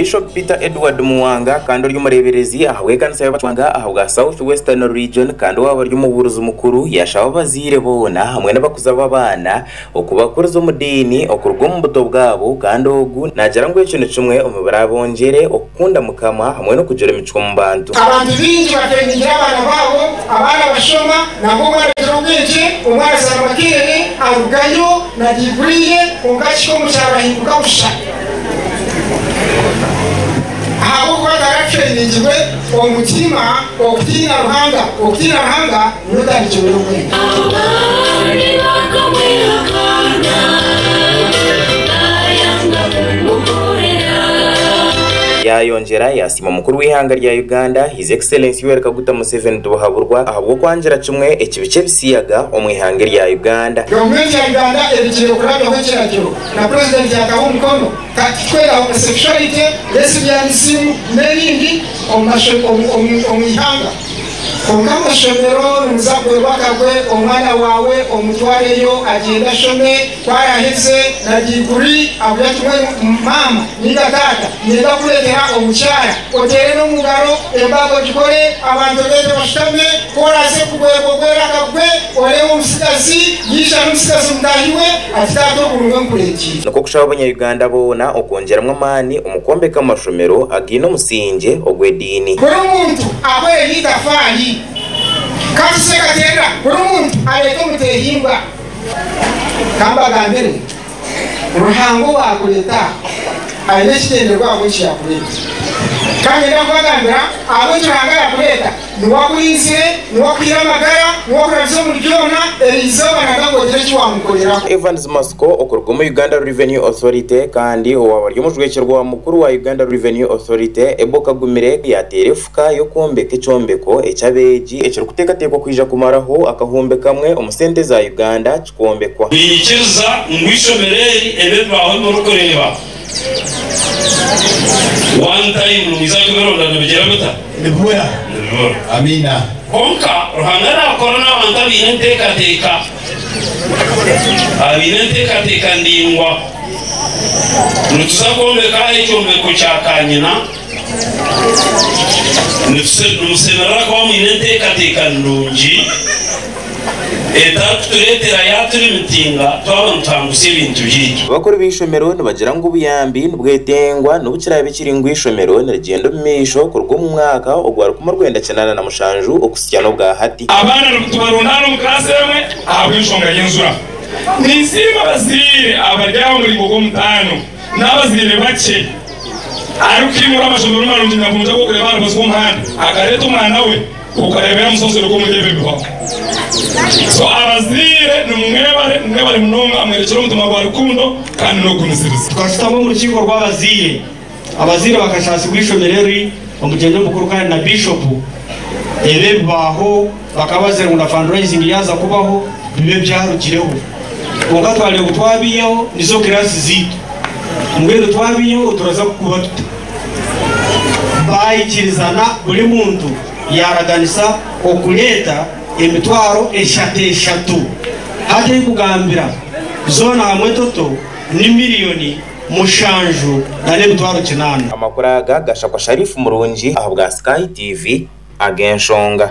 Bishop Peter Edward Muwanga kandi ori omureeberezi ahabw'ekanisa y'Abacwanga ahabwa South Western Region kandi owaaba ari omubuurizi mukuru yaashaba abazaire boona hamwe n'abakuza b'abaana okubakuriza omu diini okuruga omu buto bwabo kandi ogu naagira ngu ekyo ni kimwe omu biraabongyere okukunda Mukama hamwe n'okugira emicwe omu bantu. Abantu baingi bateningira abaana baabo, abaana bashoma nangwa omwana agira obwengye, omwana azaara Makerere arugayo na diguri ye kwonka akihika omu kyaro ahinduka busha ahabw'okuba taratrainingirwe omutima okutiina Ruhanga. Okutiina Ruhanga niyo ntandikiro y'obwengye. Abandi bakamwehakana, bayanga kumukorera. Yaayongyera yaasiima Mukuru w'eihanga rya Uganda, His Excellency Yoweri Kaguta Museveni Tibuhaburwa ahabw'okwangira kimwe ekibi ky'ebisiyaga omu ihanga erya Uganda. Gavumenti ya Uganda ebigire okurabyaho ekiragiro na Purezidenti yataho omukono kati kwera homosexuality, lesbianism n'ebindi omu ihanga. Kwonka amashomero nimuza kugwerwa akagwe omwana waawe omutwareyo agyende ashome ku araheze na diguri agure ati mbwenu maama ninga taata niinyenda kukureetera omukyara oteere n'omungaro embaga ogikore abantu obeete bashutame ku oraaze kugwerwa ogwere akagwe oreebe omutsigazi yaija n'omutsigazi mutaahi we ati taata ogu niwe nkureetiire. Nikwo kushaba abanya-Uganda boona okwongyeramu amaani omu kwombeka amashomero againe omusingye ogw'ediini. Buri muntu akore eitafaari. Ka tusekaterera buri muntu areete omuteehimbwa. Ka mbagambire, Ruhanga owaakureeta aha aine ekigyendererwa ahabw'eki yaakureeta. Ka niinyenda kubagambira ahabw'eki Ruhanga yaakureeta. Niwe akurinzire, niwe akuhaire amagara, niwe akurabize omuri byona, eri izooba nanga ngu ogire eki waamukoreraho. Evans Masiko okuruga omu Uganda Revenue Authority kandi owaaba ari omujwekyerwa wa mukuru wa Uganda Revenue Authority, Abel Kagumire yaateera efuka y'okwombeka ekyombeko eky'abeegi ekirikuteekateekwa kwija kumaraho akahumbi kamwe omu sente za Uganda kikwombekwa. Niinyikiriza ngu eishomero eri ebi ebibaaho ebi murikureeba one time nimwija kubironda nibigira bita? Nibibura. Nibibura. Amiina. Kwonka Ruhanga naakora n'abantu abaine enteekateeka, abaine enteekateeka ndaingwa. Nituza kwombeka aha ekyombeko kya kanyina, nimusemerera kuba mwine enteekateeka nungi. Etarikutureetera yaaturimitinga twaba nituhangusya ebintu byaitu. Abakuru b'eishomero nibagira ngu obuyambi nibwetengwa n'obu kiraabe kiri ngu eishomero nirigyenda omu maisho kuruga omu mwaka ogwa 1987 okuhitsya n'obwa hati. Abaana nitubarundaana omu kiraasi emwe ahabw'enshonga y'enzura. Ninsiima abazaire abari aha muringo gw'omutaano n'abazaire bakye arikuhingura amashomero marungi nyabungi ag'okureeba aha rubaju rw'omuhanda akareeta omwana we. Okareeba yamusonsera oku omuri ebyo bihwaho. So abazaire nimwebare, nimwebare munonga, mwerekyere omutima gwa rukundo kandi n'okugumisiriza. Tukashutama omu rukiiko rw'abazaire, abazaire bakashaasibwa eishomero eri, omugyenyi omukuru kandi na Bishopu, ebi ebibaho bakaba bazire ngu na fundraising yaaza kubaho bibe ebyarugireho. Kwonka twareeba ngu twabiihaho nizo kiraasi zaitu, mbwenu twabiihaho turaza kukuba tuta? Baikirizana buri muntu yaaraganisa okureeta emitwaro eshatu eshatu. Hati erikugambira zoona hamwe toto ni miriyoni mushanju na n'emitwaro kinaana. Amakuru aga gashakwa Sharif Murungi ahabwa Sky TV ag'enshonga.